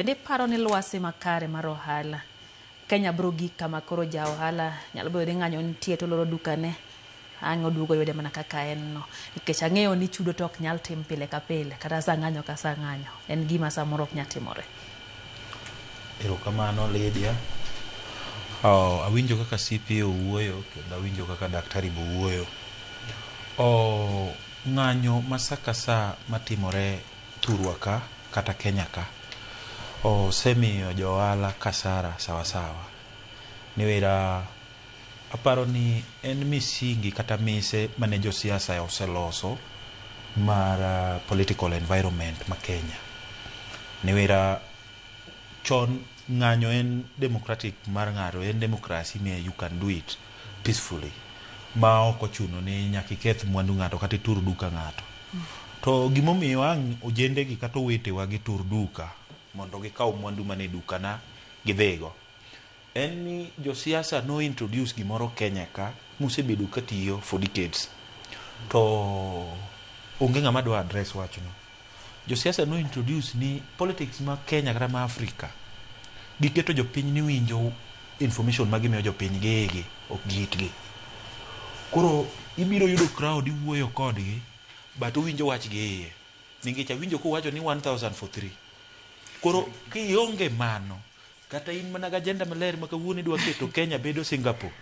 Bende iparo ni lwasi makare mar ohala Kenya biro gik kama koro ja ohala nyalo bedo ni ng'anyo nitie to oloro dukane ang' oduogo yude mana kaka en no nikech ang'eyo ni chudo to ok nyal tim pile ka pile kata sa ng'anyo ka sa ng'anyo en gima samoro ok nyal timore. Erokamano Lydia. Oh, awinjo kaka CPA owuoyo kendo awinjo kaka daktari be owuoyo. Oh, ng'anyo ma sa ka sa matimore thurwa ka kata Kenya ka osemiyo jo ohala kasara sawasawa. Niwera aparo ni en misingi kata mise mane josiasa oseloso mar political environment ma Kenya. Niwera chon ng'anyo en democratic mar ng'ato en democracy ni you can do it peacefully ma ok ochuno ni nyaka iketh mwandu ng'ato kata itur duka ng'ato. To gimomiyo ang' ojende gi kata owetewa gitur duka mondo gikaw mwandu mane dukana gidhigo en ni josiasa no introduce gimoro Kenya ka mosebedo katiyo for decades to onge ng'ama dwa address wachno. Josiasa no introduce ni politics ma Kenya kata ma Africa giketo jopiny ni winjo information ma gimiyo jopiny gi igi ok gi itgi. Koro ibiro yudo crowd iwuoyo kodgi but owinjo wach gi iye nikech awinjo kuwacho ni 1000 for 3. Koro kionge mano kata in mana gi agenda maler ma kawuono idwa keto Kenya bedo Singapore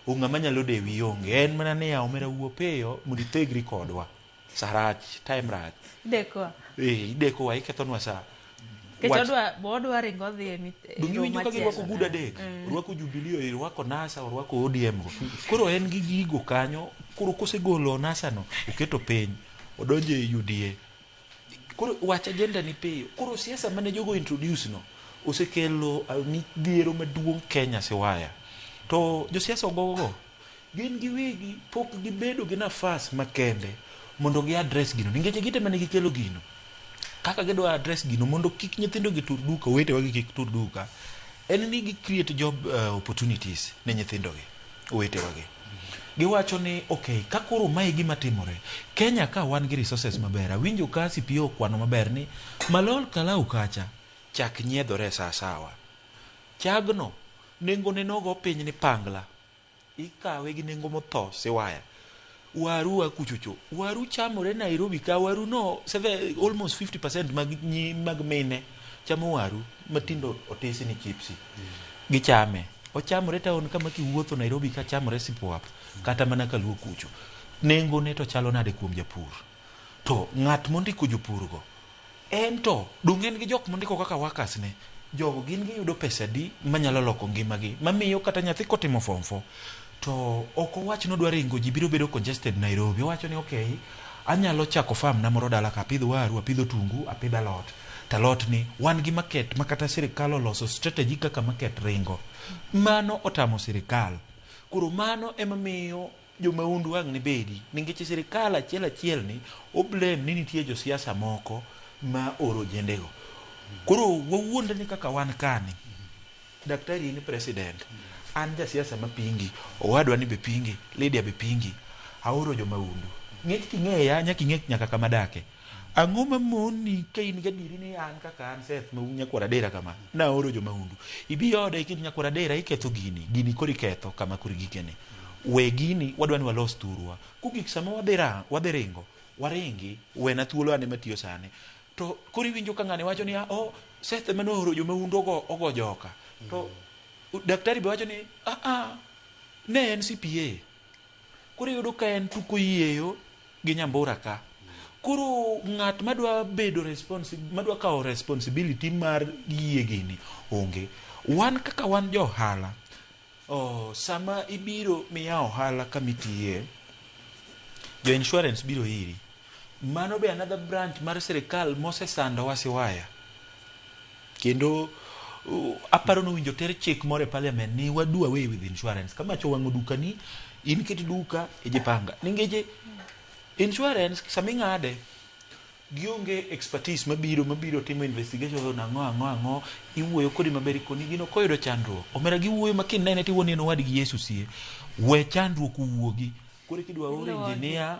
ng'ama nyalo dewi onge en mana ni omera wuo piyo mondo ithegri kodwa sa rach time rach. Idekowa. Eh, idekowa ikethonwa sa. Nikech odwa odwa ringo odhi e Donge iwinjo ka girwako gudo adek? Orwako Jubilee, orwako NASA, orwako ODM go. Koro en gi gigo kanyo, koro kosegolo NASA no, oketo piny, odonjo e UDA. Koro wach agenda ni piyo. Koro siasa mane jogo introduce no, osekelo midhiero maduong' Kenya siwaya. To josiasa ogogo, gin giwegi pok gibedo gi nafas makende mondo gi address gino. Nikech gite mane gikelo gino. Kaka gidwa address gino mondo kik nyithindo gi tur duka, owetewa gi kik tur duka, en ni gi create job opportunities ne nyithindo gi, owetewa gi. Giwacho ni okay, ka koro mae gima timore, Kenya ka wan gi resources maber, awinjo ka CPO okwano maber ni Malol Kalau kacha chak nyiedhore sa sawa. Chagno nengone nogo piny ni pangla. Ikawe gi nengo motho siwaya. Waru a kuchocho. Waru chamore Nairobi ka waru no seve, almost 50% mag, nyi, mag mine chamo waru matindo otisi ni chipsi. Gichame. Ochamore town kama kiwuotho Nairobi ka chamore sipuap kata mana kaluo kucho. Nengo ne to chalo nade kuom japur? To ng'at mondiko jopur go en to donge en gi jok mondiko kaka workers ne jogo gin giyudo pesa di manyalo loko ngimagi mamiyo kata nyathi kotimo form 4 to ok owach ni odwa ringo ji biro bedo congested Nairobi owacho ni okay anyalo chako farm na moro dala ka apidho waru apidho otungu apidho alot to alot ni wan gi market ma kata sirikal oloso strategy kaka market ringo mano otamo sirikal koro mano ema miyo jomahundu ang' ne bedi nikech sirikal achiel achiel ni oblame ni nitie josiasa moko ma oro ojendego koro wawuondre ni kaka wan kani daktari in president an jasiasa mapingi owadwa ni be pingi Lydia be pingi aoro jomahundu ng'ech king'eya nyaka ing'e nyaka kama adake ang'o mamoni ka in gadieri ni an kaka an Seth ma nyakwar Adera kama naoro jomahundu ibi oda iket nyakwar Adera iketho gini gini koro iketho kama koro gikene we gini wadwa ni walos thurwa kogik sama wadhi ra wadhi ringo waringi wena thuolo an ema tiyo sani to koro iwinjo ka ng'ani wacho ni oh Seth ema nooro jomahundu ogo, ogo joka to daktari be wacho ni ah ah ne en CPA koro iyudo ka en tuko yieyo gi nyambura ka koro ng'at madwa bedo responsi madwa kawo responsibility mar yie gini onge wan kaka wan jo ohala oh, sama ibiro miya ohala kamitiye jo insurance biro iri mano be another branch mar sirikal mosesandowa siwaya kendo aparo ni owinjo ter chik moro e parliament ni wa do away with insurance ka mach owang'o dukani in ket duka ijipanga nikech insurance sama ing'ade gionge expertise mabiro mabiro timo investigation ang'o ang'o ang'o iwuoyo kodi maber ikoni gino koyudo chandruok omera giwuoyo ma kinene tiwuo ni en owadgi Yesu sie we chandruok owuogi. Koro kidwa or Iluwogi. engineer,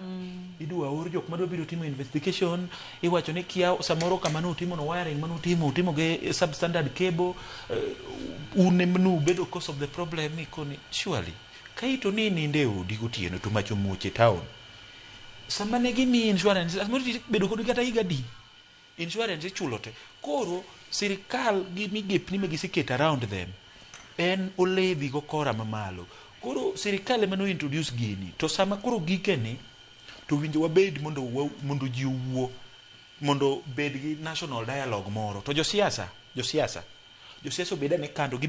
idwa or jok madwa biro timo investigation, iwacho ni kia samoro kama nutimo no wiring manutimo utimo gi substandard cable, un ema nubedo cause of the problem. Ikoni surely kaito ni ninde e odi gotieno to mach omuoch e town, sama ne gimiyi insurance, samoro bedo kodi kata higa adi, insurance ichulo te. Koro sirikal gi migepni ma giseketo around them en olevi go kora mamalo. Koro sirikal ema no introduce gini, to sama koro gikeni to winjo wabed mondo mondo ji owuo, mondo bed gi national dialogue moro, to josiasa obed ane kando gi.